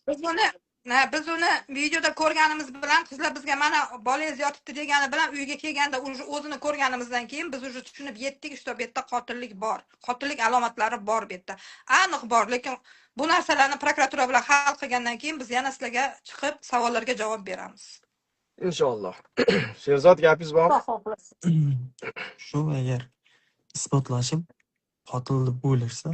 Biz uni videoda ko'rganimiz bilan, qizlar bizga "Mana, bolangiz yotibdi" degani bilan, uyga kelganda уже o'zini ko'rganimizdan keyin biz уже tushunib yetdik, что bu yerda qotillik bor. Qotillik alomatlari bor bu yerda. Aniq bor, lekin bu narsalarni prokuratura bilan hal qilgandan keyin biz yana sizlarga chiqib savollarga javob beramiz. Inshaalloh. Sherzod, gapingiz bormi? Xudo xohlasa. Shu, agar isbotlashib, qotil deb o'ylashsa,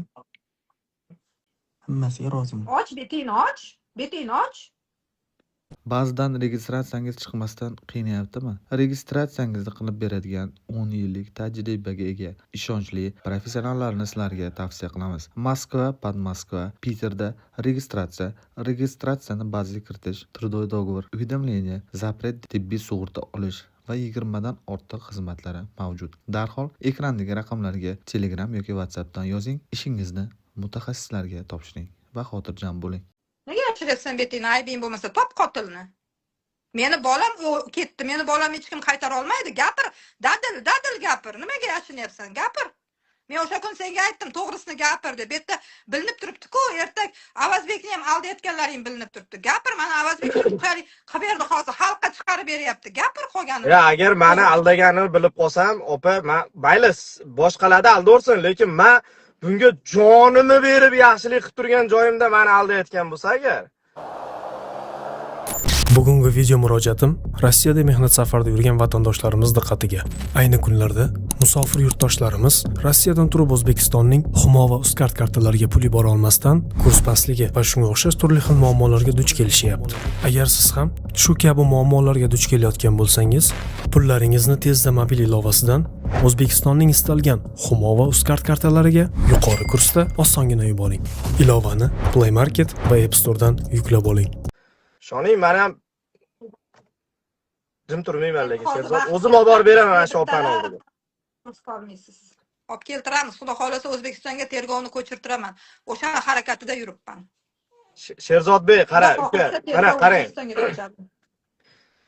hammasiga roziman. Och, betingni och. Betingni och. Ba'zidan registratsiyangiz chiqmasdan qiynayaptimi? Registratsiyangizni qilib beradigan 10 yillik tajribaga ega ishonchli professionallarni sizlarga tavsiya qilamiz. Moskva, Podmoskva, Piterda registratsiya, registratsiyani bazaga kiritish, трудовой договор, уведомление, запрет, tibbiy sug'urta olish va 20 dan ortiq xizmatlari mavjud. Darhol ekrandagi raqamlarga Telegram yoki WhatsAppdan yozing, ishingizni mutaxassislarga topshiring va xotirjam bo'ling. Nega yashiryapsan betingni, aybing bo'lmasa? Top qotilni. Meni bolam u ketdi, meni bolamni hech kim qaytara olmaydi. Gapir, dadil, dadil gapir. Nimaga yashinyapsan? Gapir. Men o'sha kun senga aytdim, to'g'risini gapir deb. Bu yerda bilinib turibdi-ku, ertak Avazbekni ham aldayotganlaring bilinib turibdi. Gapir, mana Avazbek qilib berdi hozir, xalqqa chiqarib beryapti. Gapir qolganini. Ya, agar mani aldaganini bilib qolsam, opa, man mayli, boshqalarni aldaversin, lekin man bunga jonimni berib yaxshilik qilib turgan joyimda mani aldayotgan bo'lsa agar. Bugungi video murojaatim Rossiyada mehnat safarida yurgan vatandoshlarimiz diqqatiga. Ayni kunlarda musofir yurtdoshlarimiz Rossiyadan turib O'zbekistonning Humo va Uzcard kartalariga pul yubora olmasdan, kurs pastligi va shunga o'xshash turli xil muammolarga duch kelishyapti. Agar siz ham shu kabi muammolarga duch kelayotgan bo'lsangiz, pullaringizni tezda mobil ilovasidan O'zbekistonning istalgan Humo va Uzcard kartalariga yuqori kursda osongina yuboring. Ilovani Play Market va App Store'dan yuklab oling. Ishoning, man ham jim turmayman lekin, Hozir Sherzod. vaqt- O'zim olib borib beraman mana shu opani oldiga. Qolmaysiz. Olib keltiramiz. Xudo xohlasa, O'zbekistonga tergovni ko'chirtiraman. O'sha harakatida yuribman. Sherzodbek, qara, Xudo uka, xohlasa, mana tergov qarang. O'zbekistonga ko'chadi.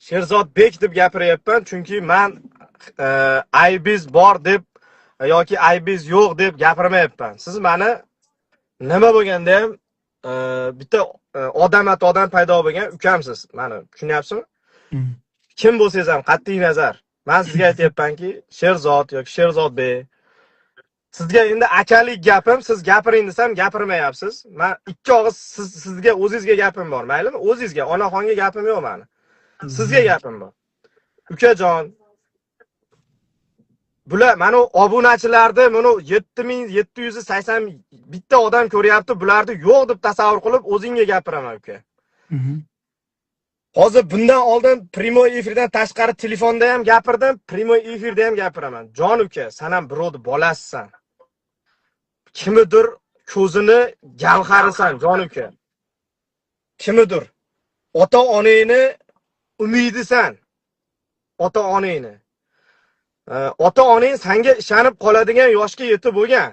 Sherzodbek deb gapiryapman, chunki man aybingiz bor deb yoki aybingiz yo'q deb gapirmayapman. Siz mani nima bo'lganda ham bitta odam atodan paydo bo'lgan ukamsiz. Mani tushunyapsizmi? Kim bo'lsangiz ham qat'iy nazar, man sizga aytyapmanki, Sherzod yoki Sherzodbek, sizga endi akalik gapim, siz gapiring desam gapirmayapsiz. Man ikki og'iz sizga, o'zingizga gapim bor, maylimi? O'zingizga, onaxonga gapim yo'q mani. Sizga gapim bor. Ukajon, bular mana obunachilarni, mana 7780 bitta odam ko'ryapti, bularni yo'q deb tasavvur qilib o'zingga gapiraman, uka. Hozir bundan oldin прямой efirdan tashqari telefonda ham gapirdim, прямой efirda ham gapiraman. Jon uka, san ham birovni bolasisan. Kimnidir ko'zini gavharisan, jon uka. Kimnidir ota onangni umidisan. Ota onangni. Ota onang sanga ishonib qoladigan yoshga yetib bo'lgan.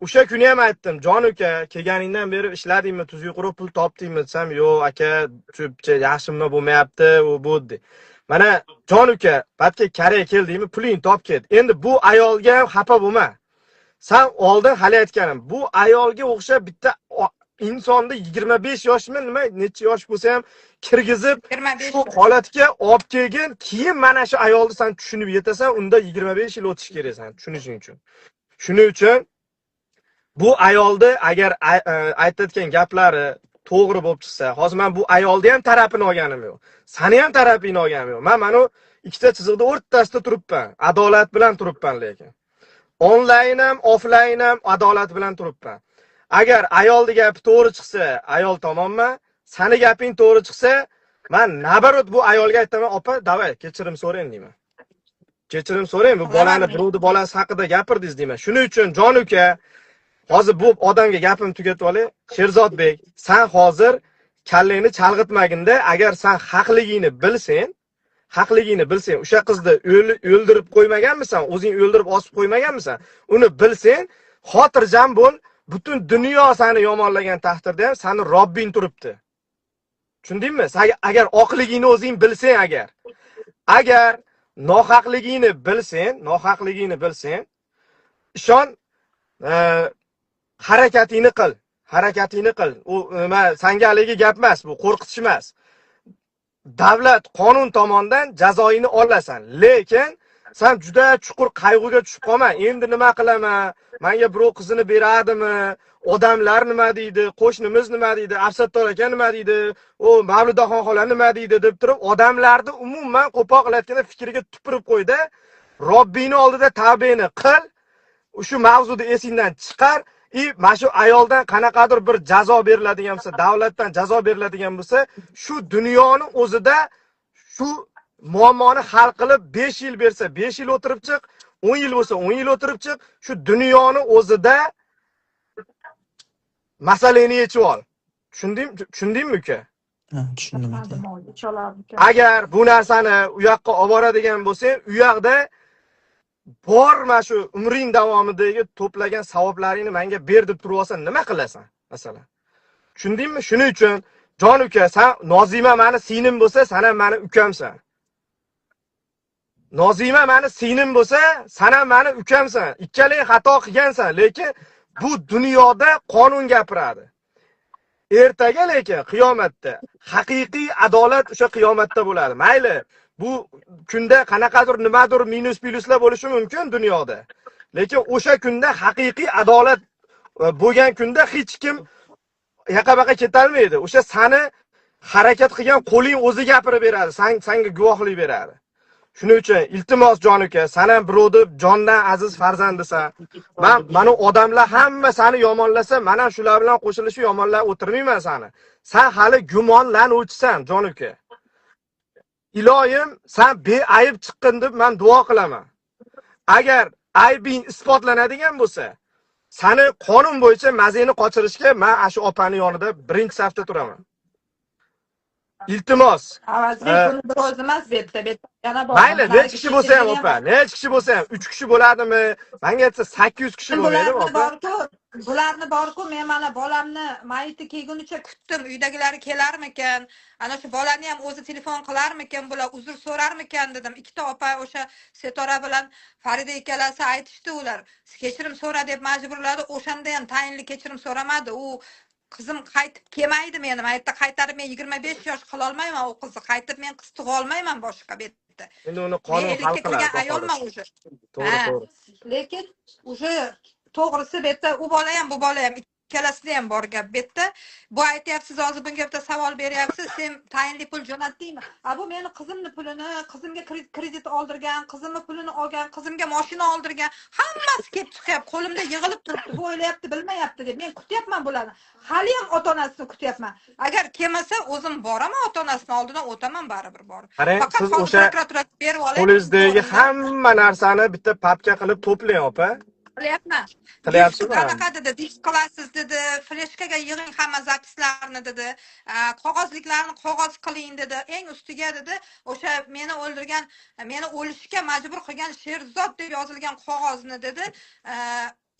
O'sha kuni ham aytdim, jon uka, kelganingdan beri ishladingmi, tuzuk qurib pul topdingmi desam, yo'q aka, tushibcha yaxshi nima bo'lmayapti, u bu dedi. Mana, jon uka, batga Koreya keldingmi, pulingni top ket. Endi bu ayolga ham xafa bo'lma. San oldin hali aytganim, bu ayolga o'xshab bitta insonni 25 yoshmi, nima, necha yosh bo'lsa ham kirgizib 25. shu holatga olib kelgin, keyin mana shu ayolni san tushunib yetasan, unda 25 yil o'tishi kerak san tushunishing uchun. Shuning uchun bu ayolni agar aytayotgan gaplari to'g'ri bo'lib chiqsa, hozir men bu ayolni ham tarafini olganim yo'q. Sani ham tarafingni olganim yo'q. Men mana u ikkita chiziqda o'rtasida turibman. Adolat bilan turibman lekin. Onlayn ham, offlayn ham adolat bilan turibman. Agar ayolni gapi to'g'ri chiqsa, ayol tomonman, sani gaping to'g'ri chiqsa, man наоборот bu ayolga aytaman, opa, давай, kechirim so'rang deyman. Kechirim so'rang, bu bolani, birovni bolasi haqida gapirdingiz deyman. Shuning uchun, jon uka, hozir bu odamga gapimni tugatib olay. Sherzodbek, san hozir kallangni chalg'itmaginda, agar san haqligingni bilsang, haqligingni bilsang, o'sha qizni o'ldirib qo'ymaganmisan, o'zing o'ldirib osib qo'ymaganmisan, uni bilsang, xotirjam bo'l, butun dunyo seni yomonlagan taqdirda ham sani Robbing turibdi. Tushundingmi? San agar oqligingni o'zing bilsang, agar nohaqligingni bilsang, nohaqligingni bilsang, ishon, harakatingni qil. Harakatingni qil. U nima, sanga haligi gap emas, bu qo'rqitish emas. Davlat qonun tomonidan jazoingni olasan, lekin san juda chuqur qayg'uga tushib qolma. Endi nima qilaman? Menga birov qizini beradimi? Odamlar nima deydi? Qo'shnimiz nima deydi? Afsattor aka nima deydi? U Mavludaxon xola nima deydi deb turib, odamlarni umuman qo'pol qilayotganda fikriga tupurib qo'yda. Robbingni oldida tavbani qil. Shu mavzuni esingdan chiqar. И mana shu ayoldan qanaqadir bir jazo beriladigan bo'lsa, davlatdan jazo beriladigan bo'lsa, shu dunyoni o'zida shu muammoni hal qilib 5 yil bersa, 5 yil o'tirib chiq, 10 yil bo'lsa, 10 yil o'tirib chiq, shu dunyoni o'zida masalani yechib ol. Tushundingmi? Tushundingmi, uka? Ha, tushundim aka. Agar bu narsani u yoqqa olib boradigan bo'lsang, u yoqda bor mana shu umring davomidagi to'plagan savoblaringni menga ber deb turib olsa, nima qilasan, masalan? Tushundingmi? Shuning uchun jon uka, san Nozima mani singlim bo'lsa, san ham mani ukamsan. Nozima mani singlim bo'lsa, san ham mani ukamsan. Ikkalang xato qilgansan, lekin bu dunyoda qonun gapiradi. Ertaga lekin qiyomatda haqiqiy adolat o'sha qiyomatda bo'ladi. Mayli, bu kunda qanaqadir nimadir minus plyuslar bo'lishi mumkin dunyoda. Lekin o'sha kunda haqiqiy adolat bo'lgan kunda hech kim yaqa-baqa ketolmaydi. O'sha sani harakat qilgan qo'ling o'zi gapirib beradi, sanga guvohlik beradi. Shuning uchun iltimos jon uka, san ham birovni jondan aziz farzandisan. Man mana odamlar hamma seni yomonlasa, men ham shular bilan qo'shilishib yomonlab o'tirmayman seni. San hali gumonlanuvchisan, jon uka. Iloyim, san beayb chiqqin deb men duo qilaman. Agar aybing isbotlanadigan bo'lsa, seni qonun bo'yicha mazangni qochirishga men ana shu opani yonida birinchi safda turaman. Iltimos. Avazbek, buni bir o'zi emas, bu yerda, bu yerda yana bor. Mayli, Mana necha kishi bo'lsa ham opa, necha kishi bo'lsa ham, 3 kishi bo'ladimi? Menga aytsa 800 kishi bo'lmaydimi Bularni opa? borku, bularni borku, men mana bolamni mayiti kelgunicha kutdim, uydagilari kelarmikan, ana shu bolani ham o'zi telefon qilarmikan, bular uzr so'rarmikan dedim. Ikkita opa, o'sha Setora bilan Farida ikkalasi aytishdi, ular kechirim so'ra deb majburladi, o'shanda ham tayinli kechirim so'ramadi. U qizim qaytib kelmaydi meni, mayitda qaytarib men 25 yosh qilolmayman u qizni, qaytib men qiz tug'olmayman boshqa bu yerda. Endi uni Men qonun hal 50 ga qiladi, kirgan Bahora. ayolman уже. To'g'ri, Ha. to'g'ri. Lekin уже to'g'risi bu yerda u bola ham, bu bola ham, ikkalasida ham bor gap bu yerda. Bu aytyapsiz, hozir bunga bitta savol beryapsiz, sen tayinli pul jo'natdingmi? A bu meni qizimni pulini, qizimga kredit oldirgan, qizimni pulini olgan, qizimga mashina oldirgan, hammasi kelib chiqyapti, qo'limda yig'ilib turibdi. Bu o'ylayapti, bilmayapti deb. Men kutyapman bularni. Hali ham ota-onasini kutyapman. Agar kelmasa, o'zim boraman ota-onasini oldidan o'taman baribir borib. Qarang, Faqat siz hozir o'sha prokuraturaga berib olay. qo'lingizdagi hamma narsani bitta papka qilib to'plang, opa. Qilyapman. Qilyapsizmi? Disk qanaqa dedi, disk qilasiz dedi, fleshkaga yig'ing hamma запись larni dedi, qog'ozliklarni qog'oz qiling dedi. Eng ustiga dedi, o'sha meni o'ldirgan, meni o'lishga majbur qilgan Sherzod deb yozilgan qog'ozni dedi,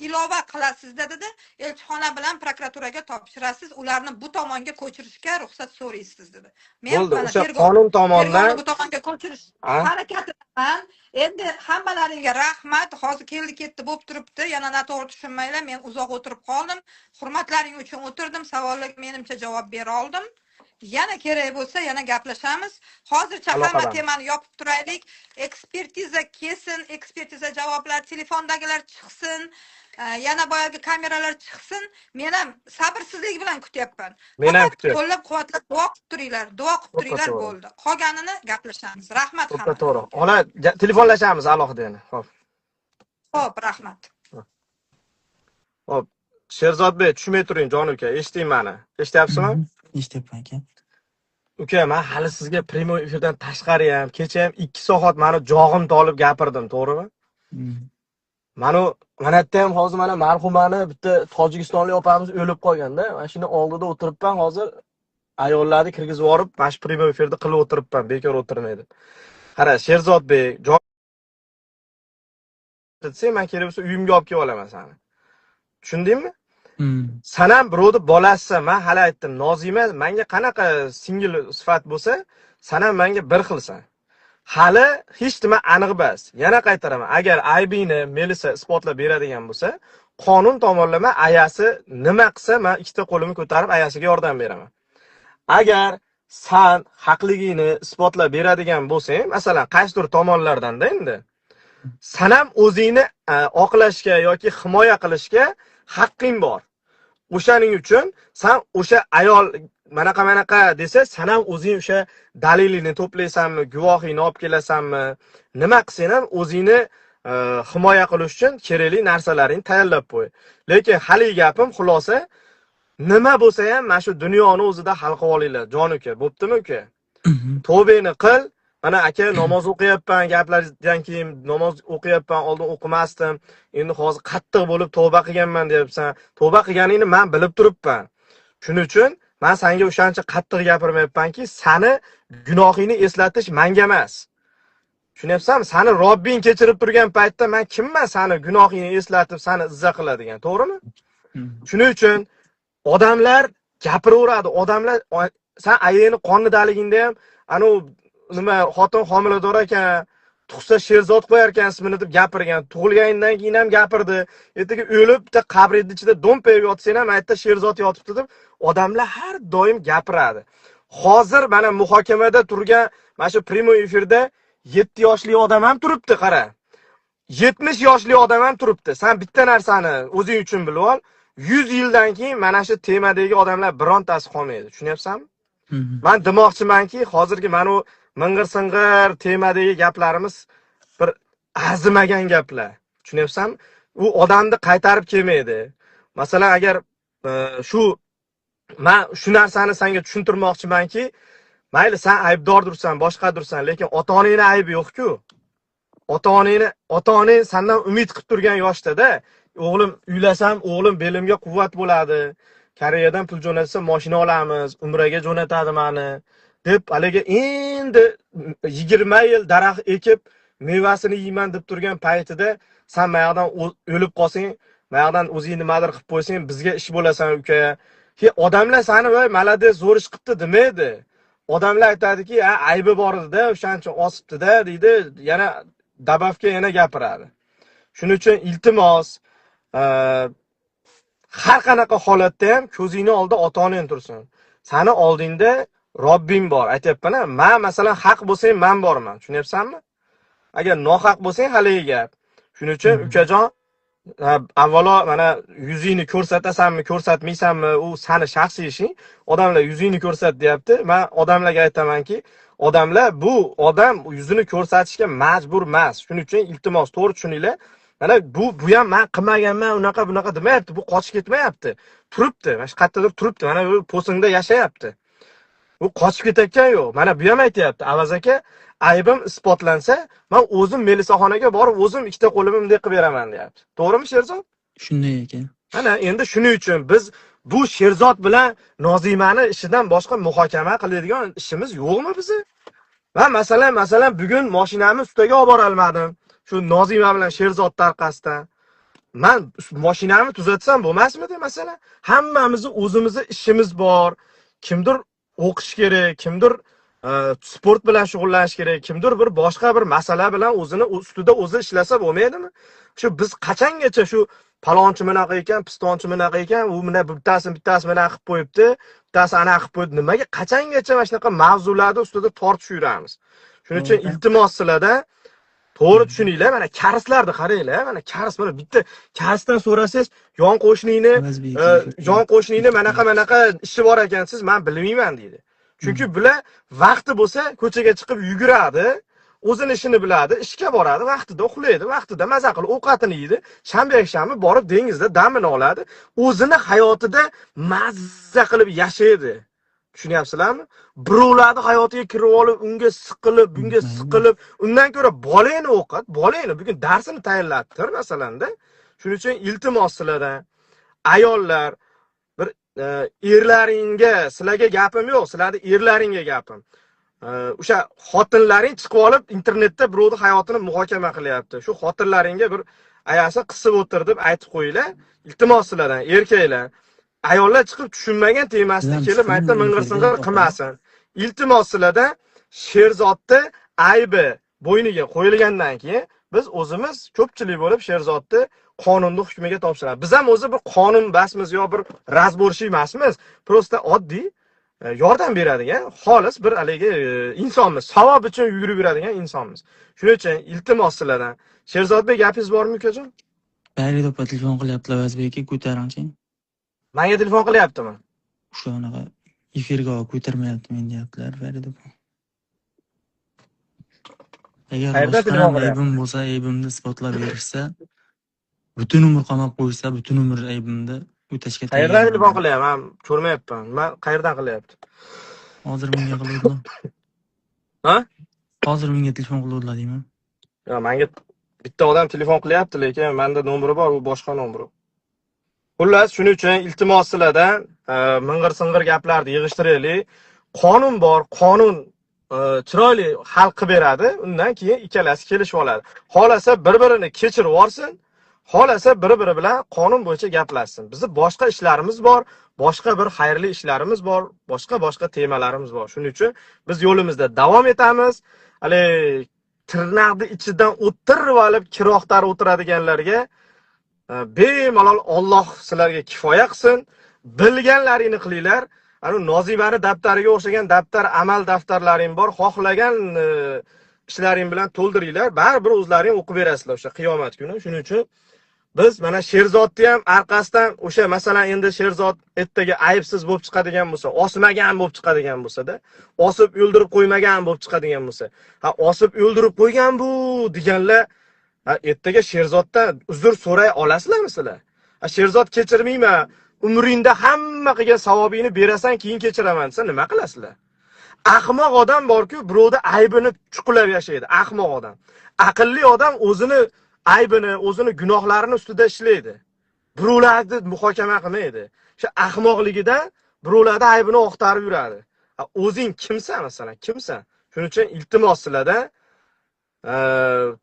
ilova qilasiz dedi, elchixona bilan prokuraturaga topshirasiz, ularni bu tomonga ko'chirishga ruxsat so'raysiz dedi. Men Bo'ldi, mana o'sha qonun tomondan tergovni bu tomonga ko'chirish A? harakatidaman. Endi hammalaringga rahmat. Hozir keldi ketdi bo'lib turibdi. Yana noto'g'ri tushunmanglar, men uzoq o'tirib qoldim. Hurmatlaring uchun o'tirdim. Savollarga menimcha javob bera oldim. Yana kerak bo'lsa yana gaplashamiz. Hozircha hamma Aloqadamiz. temani yopib turaylik. Ekspertiza kelsin, ekspertiza javoblar, telefondagilar chiqsin, yana boyagi kameralar chiqsin. Men ham sabrsizlik bilan kutyapman. Men ham Faqat kutyapman. qo'llab-quvvatlab duo qilib turinglar, duo qilib To'ppa turinglar to'g'ri. bo'ldi. Qolganini gaplashamiz. Rahmat To'ppa hammaga. to'g'ri. Ona, telefonlashamiz alohida yana. Xo'p. Xo'p, rahmat. Xo'p. Sherzodbek, tushmay turing, jon uka, eshiting mani. Eshityapsizmi? Eshityapman aka. Uka, men hali sizga prямой efirdan tashqari ham, kecha ham 2 soat mani jog'im tolib gapirdim, to'g'rimi? Mana mana yerda ham hozir mana marhumani bitta tojikistonlik opamiz o'lib qolganda, mana shuni oldida o'tiribman hozir, ayollarni kirgizib yuborib, mana shu prямой efirda qilib o'tiribman, bekor o'tirmaydi. Qara, Sherzodbek, jon desang, men kerak bo'lsa uyimga olib kelib olaman seni. Tushundingmi? San ham birovni bolasisan. Men hali aytdim, Nozima menga qanaqa singil sifat bo'lsa, san ham menga bir xilsan. Hali hech nima aniq emas. Yana qaytaraman. Agar aybingni Melisa isbotlab beradigan bo'lsa, Qonun tomonlama ayasi nima qilsa, men ikkita qo'limni ko'tarib ayasiga yordam beraman. Agar san haqligingni isbotlab beradigan bo'lsang, masalan, qaysidir tomonlardan-da endi, san ham o'zingni oqlashga yoki himoya qilishga haqqing bor. O'shaning uchun san o'sha ayol manaqa manaqa desa, san ham o'zing o'sha dalilingni to'playsanmi, guvohingni olib kelasanmi, nima qilsang ham o'zingni himoya qilish uchun kerakli narsalaringni tayyorlab qo'y. Lekin haligi gapim xulosa, nima bo'lsa ham mana shu dunyoni o'zida hal qilib olinglar, jon uka, bo'ptimi uka? Tavbangni qil. Mana aka, namoz o'qiyapman, gaplardan keyin namoz o'qiyapman, oldin o'qimasdim. Endi hozir qattiq bo'lib tavba qilganman deyapsan. Tavba qilganingni men bilib turibman. Shuning uchun men senga o'shancha qattiq gapirmayapmanki, sani gunohingni eslatish menga emas. Tushunyapsanmi? Sani Robbing kechirib turgan paytda men kimman sani gunohingni eslatib, sani izza qiladigan, to'g'rimi? Shuning uchun odamlar gapiraveradi. Odamlar san ayeni qonidaligingda ham anu nima xotin homilador ekan, tug'sa Sherzod qo'yar ekan ismini deb gapirgan. Tug'ilganidan keyin ham gapirdi. Ertaga o'lib bitta qabringizni ichida do'mpayib yotsang ham aytda Sherzod yotibdi deb odamlar har doim gapiradi. Hozir mana muhokamada turgan mana shu prямой efirda 7 yoshli odam ham turibdi, qara. 70 yoshli odam ham turibdi. Sen bitta narsani o'zing uchun bilib ol. 100 yildan keyin mana shu temadagi odamlar birontasi qolmaydi. Tushunyapsanmi? Men demoqchimanki, hozirgi mana u ming'ir-sing'ir temadagi gaplarimiz bir arzimagan gaplar. Tushunyapsanmi? U odamni qaytarib kelmaydi. Masalan, agar shu men shu narsani senga tushuntirmoqchimanki, mayli sen aybdordursan, boshqadursan, lekin ota-onangni aybi yo'q-ku. Ota-onang sendan umid qilib turgan yoshda-da, o'g'lim uylasam, o'g'lim belimga quvvat bo'ladi. Koreyadan pul jo'natsa mashina olamiz, umraga jo'natadi mani deb haligi endi 20 yil daraxt ekib mevasini yeyman deb turgan paytida sen mayoqdan o'lib qolsang, mayoqdan o'zing nimadir qilib qo'ysang, bizga ish bo'lasan uka. He, odamlar seni voy молодец, zo'r ish qilibdi demaydi. Odamlar aytadiki, "Ha, aybi bor edi-da, o'shaning uchun osibdi-da" deydi, yana добавка yana gapiradi. Shuning uchun iltimos, har qanaqa holatda ham ko'zingni oldida ota-onang tursin. Sani oldingda Robbing bor. Aytyapman-a, men masalan haq bo'lsang men borman. Tushunyapsanmi? Agar nohaq bo'lsang haligi gap. Shuning uchun ukajon, avvalo mana yuzingni ko'rsatasanmi, ko'rsatmaysanmi, u sani shaxsiy ishing. Odamlar yuzingni ko'rsat deyapti. Men odamlarga aytamanki, odamlar bu odam yuzini ko'rsatishga majbur emas. Shuning uchun iltimos to'g'ri tushuninglar. Mana bu ham men qilmaganman, unaqa bunaqa demayapti. Bu qochib ketmayapti. Turibdi. Mana shu qayerdadir turibdi. Mana bu posingda yashayapti. U qochib ketayotgan yo'q. Mana bu ham aytyapti. Avaz aka, aybim isbotlansa, men o'zim melisaxonaga borib, o'zim ikkita qo'limni bunday qilib beraman deyapti. To'g'rimi Sherzod? Shunday ekan. Mana endi shuning uchun biz bu Sherzod bilan Nozimani ishidan boshqa muhokama qiladigan ishimiz yo'qmi bizni? Men masalan bugun mashinamni ustaga olib bora olmadim. Shu Nozima bilan Sherzod orqasidan. Men mashinamni tuzatsam bo'lmasmidi masalan? Hammamizni o'zimizni ishimiz bor. Kimdir o'qish kerak, kimdir sport bilan shug'ullanish kerak, kimdir bir boshqa bir masala bilan o'zini ustida o'zi ishlasa bo'lmaydimi? Shu biz qachongacha shu palonchi bunaqa ekan, pistonchi bunaqa ekan, u mana bittasi bittasi bunaqa qilib qo'yibdi, bittasi anaqa qilib qo'yibdi. Nimaga qachongacha mana shunaqa mavzularni ustida tortishib yuramiz? Shuning uchun iltimos sizlardan to'g'ri tushuninglar, mana karislarni qaranglar, mana karis, mana bitta karisdan so'rasangiz, yon qo'shningni, yon qo'shningni manaqa manaqa ishi bor ekan, siz men bilmayman deydi. Chunki bular vaqti bo'lsa ko'chaga chiqib yuguradi, o'zini ishini biladi, ishga boradi, vaqtida uxlaydi, vaqtida maza qilib ovqatini yeydi, shanba yakshanba borib dengizda damini oladi, o'zini hayotida mazza qilib yashaydi. Tushunyapsizlarmi? Birovlarni hayotiga kirib olib, unga siqilib, bunga siqilib, undan ko'ra bolangni o'qit, bolangni bugun darsini tayyorlattir masalanda. Shuning uchun iltimos sizlardan, ayollar bir erlaringga, sizlarga gapim yo'q, sizlarni erlaringga gapim. O'sha xotinlaring chiqib olib internetda birovni hayotini muhokama qilyapti. Shu xotinlaringga bir ayasi qisib o'tir deb aytib qo'yinglar. Iltimos sizlardan, erkaklar. Ayollar chiqib tushunmagan temasida kelib mayda ming'ir-sing'ir qilmasin. Iltimos sizlardan, Sherzodni aybi bo'yniga qo'yilgandan keyin Biz o'zimiz ko'pchilik bo'lib Sherzodni qonunni hukmiga topshiramiz. Biz ham o'zi bir qonun basmiz yo bir разборщик emasmiz. Просто oddiy yordam beradigan xolis bir haligi insonmiz. Savob uchun yugurib yuradigan insonmiz. Shuning uchun iltimos sizlardan. Sherzodbek, gapingiz bormi, ukajon? Farida opa telefon qilyaptilar, Vazbek aka, ko'taringchi. Menga telefon qilyaptimi? O'sha anaqa efirga ko'tarmayapti men deyaptilar Farida opa. Agar Qayerdan rostdan telefon ham qilyapti? aybim bo'lsa, aybimni isbotlab berishsa, butun umr qamab qo'ysa, butun umr aybimni o'tashga Qayerdan tayyorman. telefon qilyapti? Men ko'rmayapman. Men qayerdan qilyapti? Hozir menga qiluvdilar. Ha? Hozir menga telefon qiluvdilar deyman. Yo, menga bitta odam telefon qilyapti, lekin menda nomeri bor, u boshqa nomer. Xullas, shuning uchun iltimos sizlardan ming'ir-sing'ir gaplarni yig'ishtiraylik. Qonun bor, qonun chiroyli hal qilib beradi. Undan keyin ikkalasi kelishib oladi. Xohlasa bir-birini kechirib yuborsin, xohlasa bir-biri bilan qonun bo'yicha gaplashsin. Bizni boshqa ishlarimiz bor, boshqa bir xayrli ishlarimiz bor, boshqa-boshqa temalarimiz bor. Shuning uchun biz yo'limizda davom etamiz. Hali tirnaqni ichidan o'tirib olib kiroqtar o'tiradiganlarga bemalol Alloh sizlarga kifoya qilsin. Bilganlaringni qilinglar. Ana Nozimani daftariga o'xshagan daftar, amal daftarlaring bor. Xohlagan ishlaring bilan to'ldiringlar. Baribir o'zlaring o'qib berasizlar o'sha qiyomat kuni. Shuning uchun biz mana Sherzodni ham orqasidan o'sha, masalan, endi Sherzod ertaga aybsiz bo'lib chiqadigan bo'lsa, osmagan bo'lib chiqadigan bo'lsa-da, osib o'ldirib qo'ymagan bo'lib chiqadigan bo'lsa, ha, osib o'ldirib qo'ygan bu deganlar, ha, ertaga Sherzoddan uzr so'ray olasizlarmi sizlar? Ha, Sherzod kechirmayman, umringda hamma qilgan savobingni berasan, keyin kechiraman desa, nima qilasizlar? Ahmoq odam borku, birovni aybini chuqurlab yashaydi. Ahmoq odam. Aqlli odam o'zini aybini, o'zini gunohlarini ustida ishlaydi. Birovlarni muhokama qilmaydi. O'sha ahmoqligidan birovlarni aybini oqtarib yuradi. Ha, o'zing kimsan masalan, kimsan? Shuning uchun iltimos sizlardan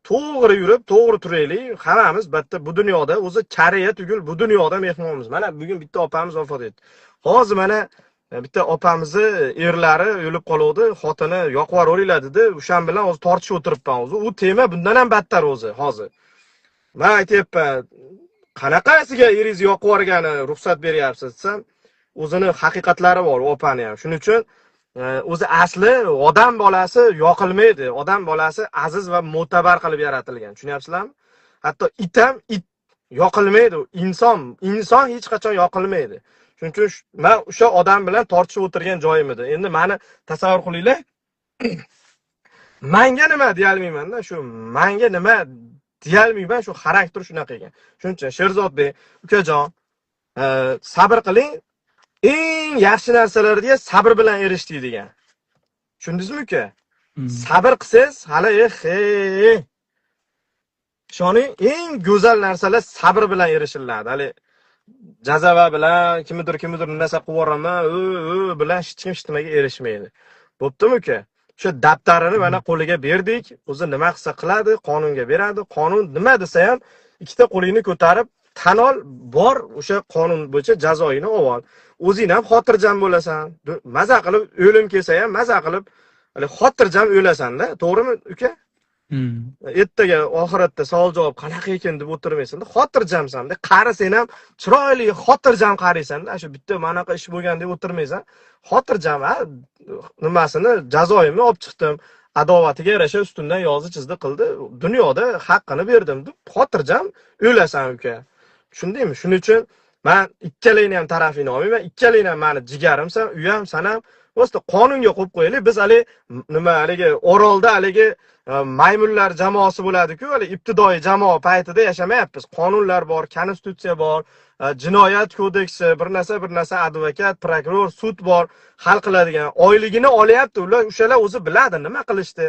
to'g'ri yurib, to'g'ri turaylik. Hammamiz bitta bu dunyoda, o'zi qariya tugul, bu dunyoda mehmonmiz. Mana bugun bitta opamiz vafot etdi. Hozir mana bitta opamizni erlari o'lib qoluvdi, xotini yoqib yuboringlar dedi. O'shan bilan hozir tortishib o'tiribman o'zi. U tema bundan ham battar o'zi hozir. Men aytyapman, qanaqasiga eringizni yoqib yuborgani ruxsat beryapsiz desam, o'zini haqiqatlari bor u opani ham. Shuning uchun o'zi asli odam bolasi yoqilmaydi. Odam bolasi aziz va mo'tabar qilib yaratilgan. Tushunyapsizlarmi? Hatto it ham it yoqilmaydi. Inson, inson hech qachon yoqilmaydi. Shuning uchun men o'sha odam bilan tortishib o'tirgan joyim edi. Endi meni tasavvur qilinglar. Manga nima deya olmayman-da, shu manga nima deya olmayman, shu xarakter shunaqa ekan. Shuning uchun Sherzodbek ukajon, sabr qiling. Eng yaxshi narsalarga sabr bilan erishdik degan. Tushundingizmi uka? Sabr qilsangiz, hali eh, ishoning, eng go'zal narsalar sabr bilan erishiladi. Hali jazava bilan kimnidir kimnidir narsa qilib yuboraman, u u bilan hech kim hech nimaga erishmaydi. Bo'ptimi uka? O'sha daftarini mana qo'liga berdik. O'zi nima qilsa qiladi, qonunga beradi. Qonun nima desa ham ikkita qo'lingni ko'tarib tan ol, bor o'sha qonun bo'yicha jazoyini ol. O'zing ham xotirjam bo'lasan. Maza qilib o'lim kelsa ham maza qilib hali xotirjam o'lasan-da, to'g'rimi uka? Ertaga oxiratda savol javob qanaqa ekan deb o'tirmaysan-da, xotirjamsan-da. Qarisang ham chiroyli xotirjam qaraysan-da. Shu bitta manaqa ish bo'lgan deb o'tirmaysan. Xotirjam, ha, nimasini, jazoyimni olib chiqdim. Adovatiga yarasha ustimdan yozdi, chizdi, qildi. Dunyoda haqqini berdim deb xotirjam o'lasan uka. Tushundingmi? Shuning uchun men ikkalangni ham tarafingni olmayman. Ikkalangni ham mani jigarimsan, u ham, san ham. Просто qonunga qo'yib qo'yaylik. Biz hali nima haligi orolda haligi maymunlar jamoasi bo'ladi-ku, hali ibtidoiy jamoa paytida yashamayapmiz. Qonunlar bor, konstitutsiya bor, jinoyat kodeksi, bir narsa, bir narsa, advokat, prokuror, sud bor, hal qiladigan. Oyligini olyapti ular, o'shalar o'zi biladi nima qilishdi.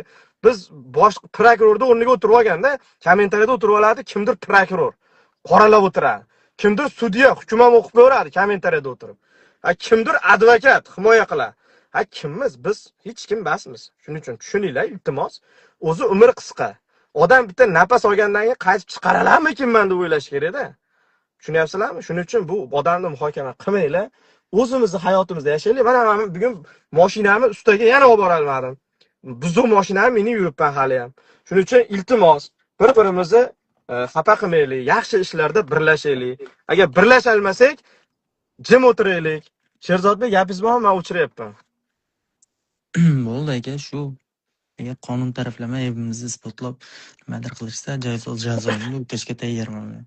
Biz bosh prokurorni o'rniga o'tirib olganda, kommentariyada o'tirib oladi, kimdir prokuror qoralab o'tiradi. Kimdir sudya hukm ham o'qib ko'radi kommentariyada o'tirib. Ha, kimdir advokat himoya qiladi. Ha, kimmiz? Biz hech kim emasmiz. Shuning uchun tushuninglar, iltimos. O'zi umr qisqa. Odam bitta nafas olgandan keyin qaytib chiqaralarmikinman deb o'ylash kerak-da. Tushunyapsizlarmi? Shuning uchun bu odamni muhokama qilmanglar. O'zimizni hayotimizda yashaylik. Mana men bugun mashinamni ustaga yana olib bora olmadim. Buzuq mashinamni minib yuribman hali ham. Shuning uchun iltimos, Bir-birimizni xafa qilmaylik, yaxshi ishlarda birlashaylik. Agar birlasha olmasak, jim o'tiraylik. Sherzodbek, gapingiz bormi? Men o'chiryapman. Bo'ldi, aka, shu. Agar qonun taraflama aybimizni isbotlab nimadir qilishsa, jazomni o'tashga tayyorman men.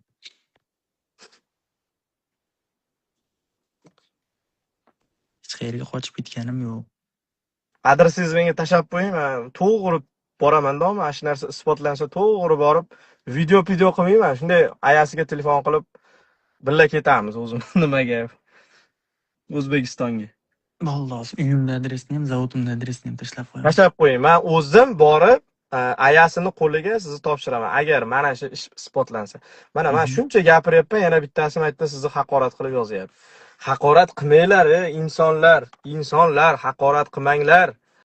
Hech qayerga qochib ketganim yo'q. Adresingizni menga tashlab qo'ying, men to'g'ri boraman-da, mana shu narsa isbotlansa to'g'ri borib video video qilmayman. Shunday ayasiga telefon qilib birga ketamiz o'zim nimaga? O'zbekistonga. Bo'ldi, hozir uyimni adresini ham, zavodimni adresini ham tashlab qo'yaman. Tashlab qo'ying. Men o'zim borib ayasini qo'liga sizni topshiraman. Agar mana shu ish isbotlansa. Mana men shuncha gapiryapman, yana bittasi aytdi, sizni haqorat qilib yozyapti. Haqorat qilmanglar, ey insonlar, insonlar, haqorat qilmanglar.